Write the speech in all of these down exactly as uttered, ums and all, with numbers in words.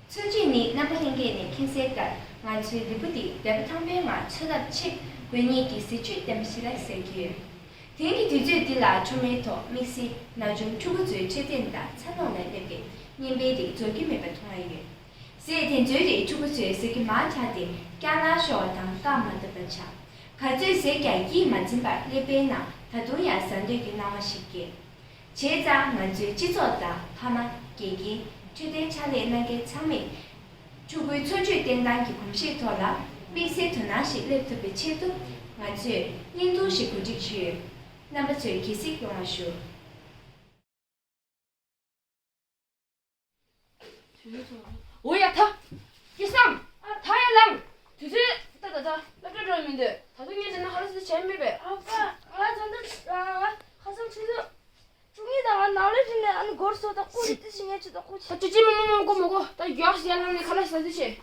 ཚུན་ཆད་ནི་རྣམ་པ་ལྷན་རྒྱས་ནས་མཁྱེན་གསལ་ལྟར་ང་ཚོའི་ལུས་པོ་འདི་འདོད་པ་ཐང་པའི་ངང་འཚོ་ཐབས་ཆེད་དགོས་ངེས་ཀྱི་ཟས་བཅུད་ལྡན་པ་ཞིག་ལ་ཟེར་གྱི་ཡོད། དེང་གི་དུས་ཚོད་འདི་ལ་ཁྲོམ་རའི་ཐོག་དམིགས་བསལ་ན་ཆུང་ཕྲུ་གུ་ཚོའི་འཕྲོད་བསྟེན་དང་འཚར་ལོངས་ལ་སླེབས་པའི་བརྙན་དཔེ་རིགས་རྫོགས་ཀྱི་མེད་པ་མཐོང་ཡ་ཡོད། ཟས་དེ་ཚོའི་རིགས་ཕྲུ་གུ་ཚོའི་ཟས་ཀྱི་མར་དྲགས་ཏེ་རྐྱང་ལངས་ཤོར་བ་དང་བཀག་མ་ཐུབ་པ་ཆགས། ག་ཚོད་ཟས་ཀྱང་ཡིད་མ་ཚིམ་པར་སླེབས་པའི་ནང་ད་དུང་ཡང་ཟ་འདོད་ཀྱི་སྣང་བ་ཞིག་སྐྱེས། བྱས་ཙང་ང་ཚོའི་སྤྱི་ཚོགས་དང་ཕ་མ། དགེ་རྒན། འཕྲོད་བསྟེན་ཕྱག་ལས་གནང་མཁན་ཚང་མས་ཕྲུ་གུའི་འཚོ་བཅུད་བསྟེན་སྟངས་ཀྱི་གོམས་གཤིས་ཐོག་ལ་དམིགས་བསལ་དོ་སྣང་ཞིག་སླེབས་ཐུབ་པའི་ཆེད་དུ་ང་ཚོས་བརྙན་ཐུང་ཞིག་གོ་སྒྲིག་ཞུས་ཡོད། རྣམ་པ་ཚོས་དགྱེས་གཟིགས་གནང་བར་ཞུ། འོ་ཡ་ད། སྐལ་བཟང་། ད་ཡར་ལངས། དུས་ཚོད་ད་ད་ད་སློབ་གྲྭ་འགྲོ་མི་འདོད། ད་དུང་ངས་དྲན་ན་ཧ་ར་སི་བྱས་མེད་པས། ཨ་ཕ། ང་ད་ལྟ་ཁ་སང་ཆུ་ཚོད་བཅུ་གཉིས་དང་ང་ནང་ལོས་བྱས་ནས་ཨ་ནི་སྒོར་སོ་དང་ཀུ་རེ་ཏི་ཞིག་ངས་ཆུ་དང་ཀུ་ཅི། ད་ཅི་ཅི་མོ་མོ་མོ་གོ་མོ་གོ། ད་ཡག་ཞིག་ཡར་ལངས་ནས་ཁ་ལག་ཟ་རྩིས་བྱེད།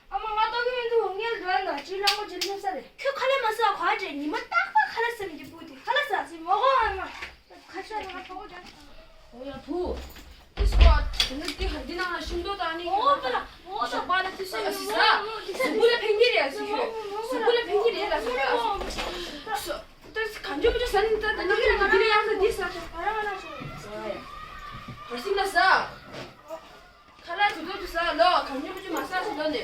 ཨ་མ་ང་ལྟོགས་ཀྱི་མི་འདུག་ངས་འགྲོ་ཡ་ན་ཅི་ལ་མོ་ཅི་སླེབས་ས་རེད། ཁྱོད་ཁ་ལག་མ་ཟ་བ་ག་བྱས། ཉི་མ་རྟག་པར་ཁ་ལག་ཟ་མི་འདི་སྤུ་དེ་ཁ་ལག་ཟ་ཟིན་མོ་གོ། ཨ་མ་ཁ་ཤ་ལ་ཁ་ཁོ་ཅག་འོ་ཡ་བུ། ཏིས་ཀོ་དེ་ནི་ཏི་ཧར་འདི་ནང་ལ་ཤིང་ཏོག་དང་ནི་ཨོ་པ་ལ་ཨོ་ཞོགས་པ་ལ་ཏི་སོ་ཡ་སི་ས། གཟུགས་པོ་ལ་ཕན་གྱི་རེད་ཟེར་ཁྱོད། གཟུགས་པོ་ལ་ཕན་གྱི་རེད་ལ་ཟེར་ཁྱོད། ད་གང་བྱུང་མི་བྱུང་ཟ་ནི་ད་ད་ནི་ཁྱོད་ལ་ང་རང་ཡང་ཟ་འདི་ཟ། ཁ་ལག་དུས་ཐོག་ཏུ་ཟ་ལོ། གང་བྱུང་མི་བྱུང་མ་ཟ་ཟེར་ལོ་ནི།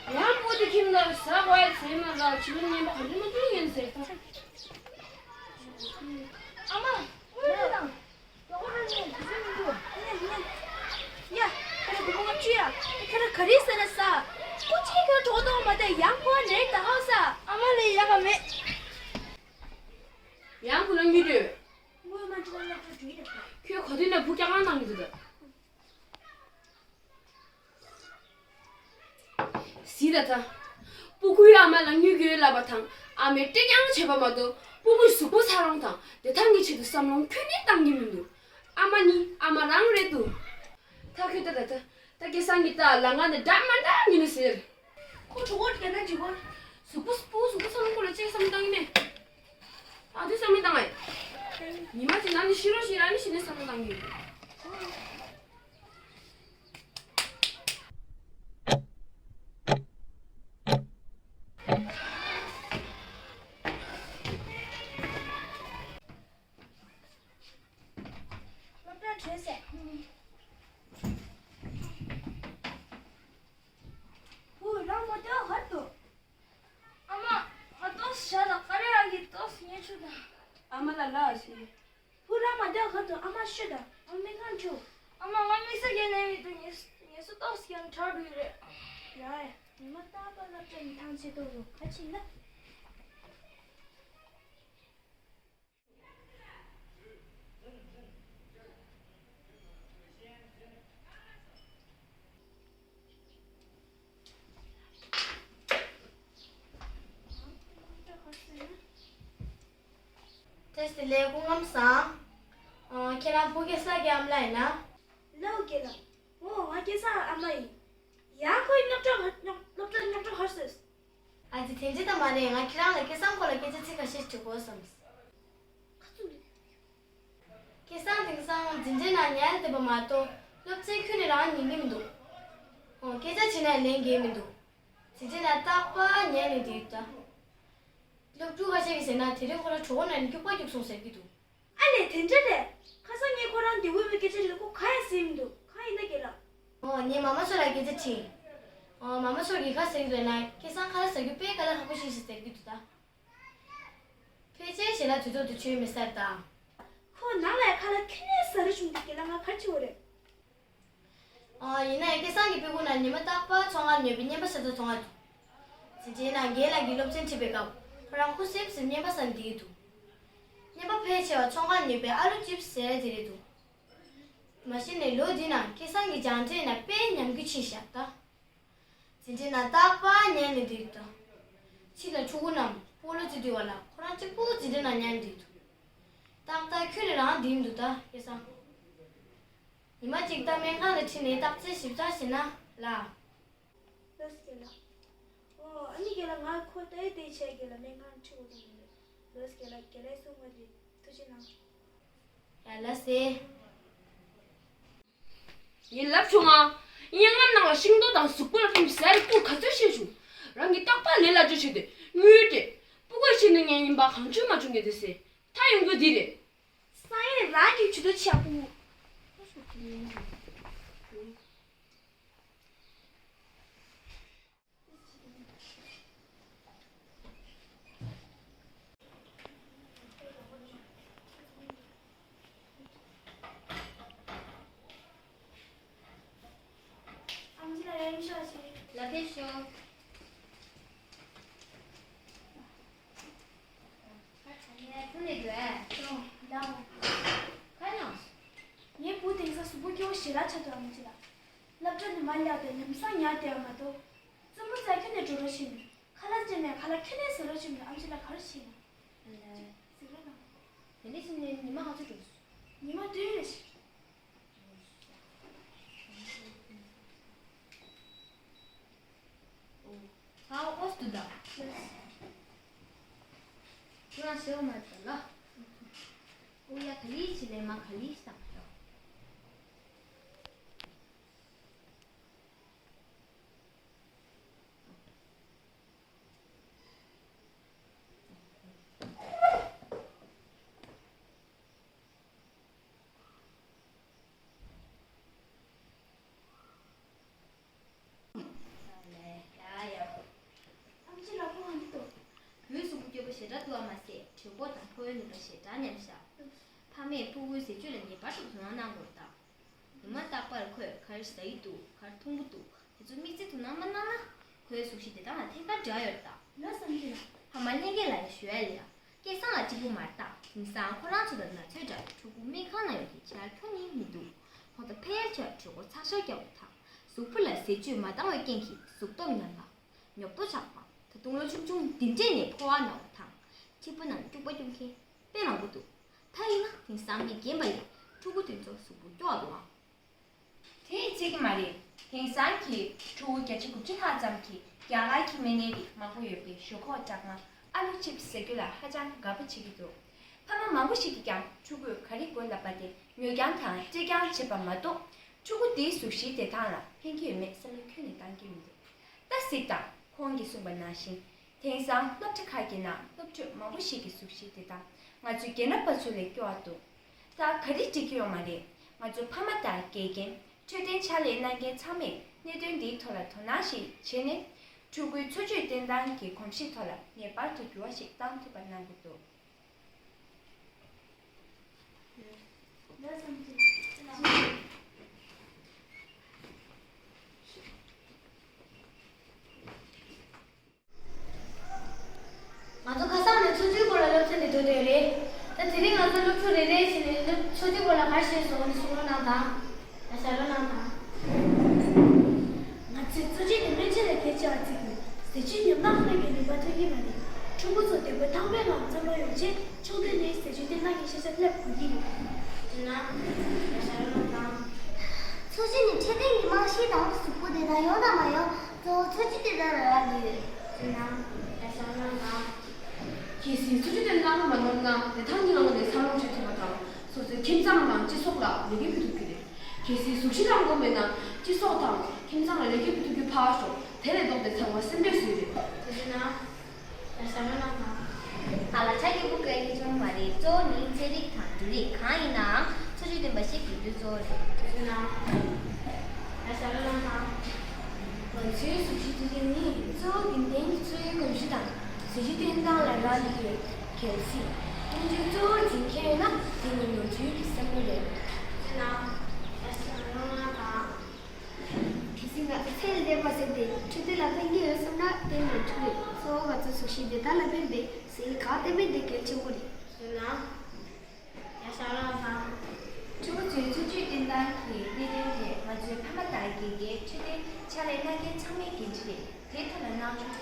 ཡང་པོ་ཏི་ཁྱིམ་ལ་ཟ་བ་ཟེར་མ་ལ་ཕྱི་ལོ་ཉན་པ་གང་བྱུང་མི་བྱུང་ཡིན་ཟེར་ད། ཨ་མ། དངུལ་དང་། ཡ། ཁ་ར་གོ་བ་བཅུ་ཡ། ཁ་ར་ག་རེ་ཟ་ར་ཟ། ཀོ་ཅི་ཁ་གྲོགས་གཏོང་མ་དེ་ཡང་ཁོ་ནས་ད་ཧ་ས། ཨ་མ་ལས་ཡ་ག་མེད། ཡང་ཁོ་ལ་གཉིད་འདོད། ངོ་མ་འདྲ་ལ་འགྲོ་རྒྱུ་ཡིན། ཁྱོད་ག་དུས་ན་བུ་སྐྱག་ཨང་གནང་གི་འདུག་ད། སི་ད་ད། སྤུ་གུའི་ཨ་མ་ལ་དངུལ་དགོས་ལབ་པ་དང་ཨ་མས་སྤྲད་རྐྱང་བྱས་པ་མ་གཏོགས་སྤུ་གུའི་གཟུགས་པོ་འཚར་ལོངས་དང་བདེ་ཐང་གི་ཆེད་དུ་བསམ་བློ་ཁྱོན་ནས་བཏང་གི་མི་འདུག་ཨ་མ་ནི་ཨ་མ་རང་རེད་འདུག་ད་ཁྱོད་ད་ད་ད་ད་སྐལ་བཟང་གི་ད་ལ་ང་ནི་འདྲ་མ་འདྲ་མི་ནི་ཟེར། ཁོ་གྲོགས་པོ་རྒྱ་ནག་ཅིག་གོ། གཟུགས་པོ་སྤུ་གུ་གཟུགས་པོ་འཚར་ལོངས་སྐོར་ལ་ཅིག་བསམ་བློ་བཏང་གི་མེད། ཨ་དུས་བསམ་བློ་བཏང་ཨེ། ཉི་མ་གཅིག་ནང་ནས་ཤི་རོགས་ཤིག་རང་ནི་ཤི་ནས་བསམ་བློ་བཏང་གི་ཡོད། སློབ་གྲྭ་གྲོལ་ཟེར། བུ་རང་མ་སྡོད་གར་འདུག་ཨ་མ། ང་ཏོག་ཙམ་ཞག་དང་ཀ་རེ་ཨ་གི་ཏོག་ཙམ་ཉལ་ཆུ་དང་། ཨ་མ་ལ་ལ་ཞེས། བུ་རང་མ་སྡོད་གར་འདུག་ཨ་མ་ཤོད་དང་ཨ་མ་མིག་ཁང་ཆུ། ཨ་མ་ང་དམིགས་བསལ་གྱི་ནས་མི་འདུག་ངལ་ངལ་གསོ་ཏོག་ཙམ་ཡང་དྲག་འགྲོ་གི་རེད། ཡ་ཡ། ཉི་མ་རྟག་པར་སློབ་གྲྭ་ནས་ཐང་ཆད་ཏོག་རུ་ག་ཕྱིན་ན། བཀྲ་ཤིས་བདེ་ལེགས། སྐུ་ཁམས་བཟང་། ཨ། ཁྱེད་རང་བུ་སྐལ་བཟང་གི་ཨ་མ་ལགས་ཡིན་ན། ལགས་སོ་རྒན་ལགས། འོ་ང་སྐལ་བཟང་ཨ་མ་ཡིན། ཡང་ཁོའི་རྙོག་དྲ་རྙོག་སློབ་གྲྭ་རྙོག་དྲ་ག་རེ་བཟོས། ཨ་ཙི་དེ་འདྲ་ད་མ་རེད། ང་ཁྱེད་རང་ལ་སྐལ་བཟང་སྐོར་ལ་སྐད་ཆ་ཚིག་ཁ་ཤས་དྲི་དགོས་བསམས། ཁ་ཚུགས་ལ། སྐལ་བཟང་དེང་སང་འཛིན་གྲྭའི་ནང་ཉལ་བསྡད་པ་མ་གཏོགས་སློབ་ཚན་ཁྱོན་ནས་རང་ཉན་གྱི་མི་འདུག་ཨོ་སྐད་ཆ་དྲིས་ན་ལན་རྒྱག་གི་མི་འདུག་འཛིན་གྲྭའི་ནང་རྟག་པར་ཉལ་ནས་བསྡད་ཡོད་ད། སློབ་ཕྲུག་ཁ་ཤས་ཀྱིས་ཟེར་ན་དེ་རིང་ཁོ་རང་གྲོད་ཁོག་ན་ནས་སྐྱུག་པ་སྐྱུག་སོང་ཟེར་གྱི་འདུག་ཨ་ལས་དེ་འདྲ་རེད། ཁ་སང་ངས་ཁོ་རང་དེ་འོས་པའི་སྐད་ཆ་དྲིས་ན་ཁོ་ག་ཡང་ཟེར་མི་འདུག་གང་ཡིན་ན་རྒན་ལགས། ཨོ་ངས་མ་མ་མཚོ་ལ་སྐད་ཆ་དྲིས། ཨོ་མ་མ་མཚོ་གིས་ག་ཟེར་གྱི་འདུག་ན་སྐལ་བཟང་ཁ་ལག་ཟ་རྒྱུ་དཔེ་དཀའ་ལས་ཁག་པོ་ཞིག་ཞིག་ཟེར་གྱི་འདུག་ད། ཕལ་ཆེར་ཞལ་ལག་དུས་ཐོག་ཏུ་མཆོད་མི་ཚར་དང་། ཁོ་ནང་ལ་ཡ་ཁ་ལག་ཁྱོན་ནས་ཟ་རེ་བྱུང་འདུག་རྒན་ལགས། ང་ག་རེ་བྱེད་དགོས་རེད། ཨ། ཡིན་ན་ཡང་སྐལ་བཟང་གི་སྤུ་གུ་ན་ཉི་མ་རྟག་པར་ཚོང་ཁང་ཉོས་པའི་བརྙན་པར་ས་ཚོ་ཚོང་ཁང་དུ། དེ་རྗེས་ན་རྒན་ལགས་ཀྱིས་སློབ་ཚན་ཁྲིད་པའི་སྐབས་ཁོ་རང་ཁུ་སིམ་སིམ་བརྙན་པར་ས་འདིའི་འདུག་བརྙན་པར་ཕལ་ཆེ་བ་ཚོང་ཁང་ཉོས་པའི་ཨ་ལུ་ཅིབ་ཟེར་དེ་རེད་འདུག་མ་གཞི་ནས་ལོ་འདི་ན་སྐལ་བཟང་གི་སྦྱངས་འབྲས་ན་དཔེ་ཉམས་རྒུད་ཕྱིན་བཞག་ད། དེ་འདྲའི་ན་རྟག་པར་ཉལ་ནས་འདུག་ད། ཕྱི་ལ་ཕྲུ་གུ་རྣམས་ སྤོ་ལོ་རྩེ་དུས་བ་ལ་ཁོ་རང་གཅིག་པུ་འཛིན་གྲྭ་ནང་མཉམ་བསྡད་འདུག་ཏག་ཏག་ཁྱོད་ལས་རང་བསྡད་འདུག་ད་སྐལ་བཟང་། ཉི་མ་གཅིག་ད་སྨན་ཁང་ལ་ཁྲིད་ནས་བརྟག་དཔྱད་ཞིབ་ཚགས་བྱས་ན་ལ། ལགས་སོ་རྒན་ལགས། ཨོ་ཨ་ནི་རྒན་ལགས། ང་ཁོ་ལྟ་ཡི་ལྟ་ཡི་བྱས་རྒན་ལགས་སྨན་ཁང་ཁྲིད་དགོས་བསམ་གྱི་རེད། ལགས་སོ་རྒན་ལགས། རྒན་ལགས་གསུང་བ་དེ་ཐུགས་རྗེ་གནང་། ཡ་ལགས་སེ། ངས་ལབ་བྱུང་ང་། གཡང་ངམ་ནང་ལ་ཤིང་ཏོག་དང་གཟུགས་པོ་ལ་ཕན་ཟ་རེ་སྐུར་ག་ཚོད་བཤད་བྱུང་། རང་གིས་རྟག་པར་ལས་སླ་བཅོས་བྱས་ཏེ་དངུལ་སྤྲད། སྤུ་གུ་ཤི་ནས་ངན་ཡིན་པ་གང་བྱུང་མ་བྱུང་གི་དེ་སེ། ད་ཡོང་རྒྱུ་འདི་རེད། ས་ཡིན་རང་གི་ཇུས་གཏོགས་ཆག་པོ། ཨམ་ཆི་ལ་ཡང་ཤོག་ཅིག་ལ་ཕེབས་ཤོག་ཁ་ནས་འདུག་ཨེ། ལགས། ཁ་ནས། ངའི་བུ་དེང་སང་གཟུགས་པོ་སྐྱོ་བོ་ཞེ་དྲག་ཆགས་འདུག་ཨམ་ཆི་ལགས། སློབ་གྲྭ་ནས་མར་ལོག་དུས་ལམ་སང་ཉལ་བསྡད་པ་མ་གཏོགས། རྩེད་མོ་རྩེ་ཁྱོན་ནས་འགྲོ་རོགས་བྱས་ནས་ཁ་ལག་སྤྲད་ནས་ཁ་ལག་ཁྱོན་ནས་ཟ་རོགས་བྱས་ནས། ཨམ་ཆི་ལགས་ག་རེ་བྱས་ནས། ཨ་ལས། གཟིགས་རོགས་གནང་། དེ་འདྲ་བྱས་ནས་ཉི་མ་ག་ཚོད་འགྲོ་སོང་། ཉི་མ་བདུན་རེ་བྱས། ཧའོ་ཨོས་དུ་ད། ཁྱོད་རང་ཤེས་མ་ཐུབ་ལ། ཨོ་ཡ་ག་ལི་ཆི་ལེ་མ་ག་ལི་ཤི་དང་ཤོག་ཨམ་ཆི་ལགས་ཁོང་ཨ་འདི་འདུག་བུའི་གཟུགས་པོ་སྐྱོ་པོ་ཞེ་དྲག་འདུག་པ་མ་ཟད་གྲོད་ཁོག་དང་ཕོ་བའི་ནུས་པ་ཞེ་དྲག་ཉམས་ཤག་ཕ་མས་ཕྲུ་གུའི་ཟས་སྤྱོད་ལ་ངེས་པར་དུ་དོ་སྣང་གནང་དགོས་པ་དང་། ཉི་མ་རྟག་པར་ཁོས་ག་རེ་ཟ་ཡི་འདུག་ག་རེ་འཐུང་གི་འདུག་དེ་ཚོ་དམིགས་བརྩེ་དོ་སྣང་མ་གནང་ན། ཁོའི་གཟུགས་གཞི་བདེ་ཐང་ལ་ཐད་ཀར་འབྲེལ་བ་ཡོད་རེད་ད། ལོ་གསུམ་གྱི་ལ། ཕ་མ་ལྷན་རྒྱས་ལ་ཡང་ཞུ་ཡ་ལ་ཡ། སྐལ་བཟང་ལ་གཅིག་པུ་མ་རེད་ད། དེང་སང་ཁོ་རང་ཚོ་དང་ན་ཚོད་འདྲ་བའི་ཕྲུ་གུ་སྨན་ཁང་ན་ཡོད་དེ་ཆ་ཁྱོན་ནས་མི་འདུག་ཁོང་ཚོ་ཕལ་ཆེར་གྲོད་ཁོག་ཚ་ཤར་རྒྱག་པ་དང་། གཟུགས་པོ་ལ་ཟས་བཅུད་མ་འདང་བའི་རྐྱེན་གྱིས་གཟུགས་སྟོབས་ཉམས་པ། ཉོབ་ཏོ་ཆགས་པ། ད་དུང་ལོ་ཆུང་ཆུང་འདི་འདྲས་ནས་ཕོ་བ་ན་བ་དང་། མཁྲིས་པ་ནང་སྐྱུག་པ་སྐྱུག་མཁན་དཔེ་མང་པོ་འདུག་ད་ཡིན་ན་དེང་སང་མི་རྒན་པ་ཡིས་ཕྲུ་གུ་དེ་ཚོ་གཟུགས་པོ་སྐྱོ་བ་འདུག་ཨང་། དེ་ཡིན་ཚད་ཀྱི་མ་རེད། དེང་སང་གི་ཕྲུ་གུ་བརྒྱད་ཅུ་དགུ་བཅུ་ལྷག་ཙམ་གྱིས་རྒྱ་གར་གྱི་མི་སྣའི་རིགས་མང་པོ་ཡོད་པའི་ཞོག་ཁོག་སྦྲང་མ་ཨ་ལུ་ཆིབས་ཟ་རྒྱུ་ལ་ཧ་ཅང་དགའ་པོ་བྱེད་ཀྱི་འདུག་ཕ་མ་མང་པོ་ཞིག་གིས་ཀྱང་ཕྲུ་གུས་ག་རེ་དགོས་ལབ་པ་དེ་ཉོ་རྐྱང་དང་སྤྲད་རྐྱང་བྱེད་པ་མ་གཏོགས། ཕྲུ་གུ་དེའི་གཟུགས་གཞིའི་བདེ་ཐང་ལ་ཕན་གྱི་ཡོད་མེད་བསམ་བློ་ཁྱོན་ནས་བཏང་གི་མི་འདུག་ད་གཟིགས་དང་། ཁོང་གིས་གསུངས་པ་ནང་བཞིན། དེང་སང་སློབ་གྲྭ་ཁག་གི་ནང་སློབ་ཕྲུག་མང་པོ་ཞིག་གི་གཟུགས་གཞིའི་བདེ་ཐང་ང་ཚོའི་རྒན་རབས་པ་ཚོ་ལས་སྐྱོ་བ་འདུག་ད་ག་རེ་འགྲིག་གི་ཡོད་མ་རེད། ང་ཚོ་ཕ་མ་དང་དགེ་རྒན། འཕྲོད་བསྟེན་ཕྱག་ལས་གནང་མཁན་ཚང་མས་གནད་དོན་འདིའི་ཐོག་ལ་དོ་སྣང་ཞིག་བྱས་ནས། ཕྲུ་གུའི་འཚོ་བཅུད་བསྟེན་སྟངས་ཀྱི་གོམས་གཤིས་ཐོག་ལ་ངེས་པར་དུ་འགྱུར་བ་ཞིག་བཏང་ཐུབ་པ་གནང་དགོས་འདུག་ང་ཚོ་ཁ་སང་ནས་འཚོ་བཅུད་སྐོར་ལ་སློབ་ཚན་འདི་སྡོད་བསྡད་ཡོད་རེད། ད་དེ་རིང་ང་ཚོ་སློབ་ཕྲུག་རེ་རེ་བྱས་ནས་སློབ་འཚོ་བཅུད་སྐོར་ལ་ག་རེ་ཤེས་སོང་ནི་གསུང་རོགས་གནང་དང་། ད་ཞལ་ལག་གནང་དང་། ང་ཚོས་འཚོ་བཅུད་དེ་སྨན་དཔྱད་ལ་གལ་ཆེ་བར་བརྩི་དགོས། ཟས་བཅུད་ཉམས་དམག་སྨན་གྱི་ནུས་པ་ཐོན་གྱི་མ་རེད། ཕྲུ་གུ་ཚོ་བདེ་པོ་ཐང་པའི་ངང་འཚར་ལོངས་ཡོང་ཆེད་ཕྱོགས་བསྡུས་ནས་ཟས་བཅུད་བསྟེན་སྟངས་ཀྱི་ཤེས་བྱ་སླེབས་དགོས་ཀྱི་རེད། ཡིན་ན། ཡ་ཞར་ལོ་དང་། འཚོ་བཅུད་ནི་འཕྲོད་བསྟེན་གྱི་རྨང་གཞི་དང་། གཟུགས་པོ་བདེ་ཐང་ཡོང་དང་མ་ཡོང་གཙོ་བོ་འཚོ་བཅུད་དེ་དག་ལ་རག་ལས་ཡོད། ཡིན་ན། ཡ་ཞར་ལོ་དང་། གལ་སྲིད་འཚོ་བཅུད་དེ་རྣམ་པར་མ་ནོར་ན་བདེ་ཐང་གི་ངང་ནས་འཚར་ལོངས་བྱེད་ཐུབ་པ་དང་། སོ་སོའི་ཁྱིམ་ཚང་དང་སྤྱི་ཚོགས་ལ་ལེགས་སྐྱེས་ཕུལ་ཐུབ་ཀྱི་རེད། གལ་སྲིད་གཟུགས་གཞི་རང་དགོས་མེད་ན་སྤྱི་ཚོགས་དང་ཁྱིམ་ཚང་ལ་ལེགས་སྐྱེས་ཕུལ་ཐུབ་རྒྱུ་ཕར་ཞོག་དེ་ལས་ལྡོག་སྟེ་ཚང་མ་སེམས་འདྲེས་བཟོས་རེད། དེ་བྱས་ན། ཡ་ཞར་ལོ་དང་། ཨ་ལ་ཆ་སྐྱིད་པོ་དགའ་གི་ཅུང་མ་རེད། གཙོ་བོ་ནི་ཚན་རིག་དང་འབྲུ་རིགས་གང་ཡིན་ནའང་འཚོ་བཅུད་ལྡན་པ་ཞིག་དགོས་རྒྱུ་གཙོ་བོ་རེད། དེ་བྱས་ན། ཡ་ཞར་ལོ་དང་། ང་ཚོའི་གཟུགས་གཞི་དེ་རིང་ནི་གཙོ་བོ་རྒྱུན་ལྡན་གྱི་འཚོ་བའི་གོམས་གཤིས་དང་ཟས་བཅུད་བསྟེན་སྟངས་ལ་རག་ལས་ཀྱི་རེད། གལ་སྲིད་ཀུན་སྤྱོད་གཙོ་བོར་འཛིན་མཁན་ཡོད་ན་དེ་ནི་ནོར་འཁྲུལ་གྱི་བསམ་བློ་རེད། དེ་བྱས་ན། ཡ་ཞར་ལོ་དང་། གལ་སྲིད་ང་ཚོ་ཚད་ལས་འདས་པ་ཟིན་ཏེ་འཕྲོད་བསྟེན་ལ་ཕན་གྱི་ཡོད་བསམ་ན་དེ་ནོར་འཁྲུལ་རེད། གཙོ་བོ་ང་ཚོ་གཟུགས་གཞི་བདེ་ཐང་ལ་ཕན་པའི་ཟས་རིགས་གང་བསྟེན་པ་དེ་གལ་ཆེན་པོ་རེད། ཡིན་ན། ཡ་ཞར་ལོ་དང་། ཕྲུ་གུ་ཚོའི་འཚོ་བཅུད་བསྟེན་སྟངས་ཀྱི་གནད་དོན་དེ་ང་ཚོའི་ཕ་མ་དང་དགེ་རྒན། འཕྲོད་བསྟེན་ཕྱག་ལས་གནང་མཁན་ཚང་མའི་འགན་འཁྲི་རེད། དེའི་ཐོག་ལ་སྣང་ཆུང་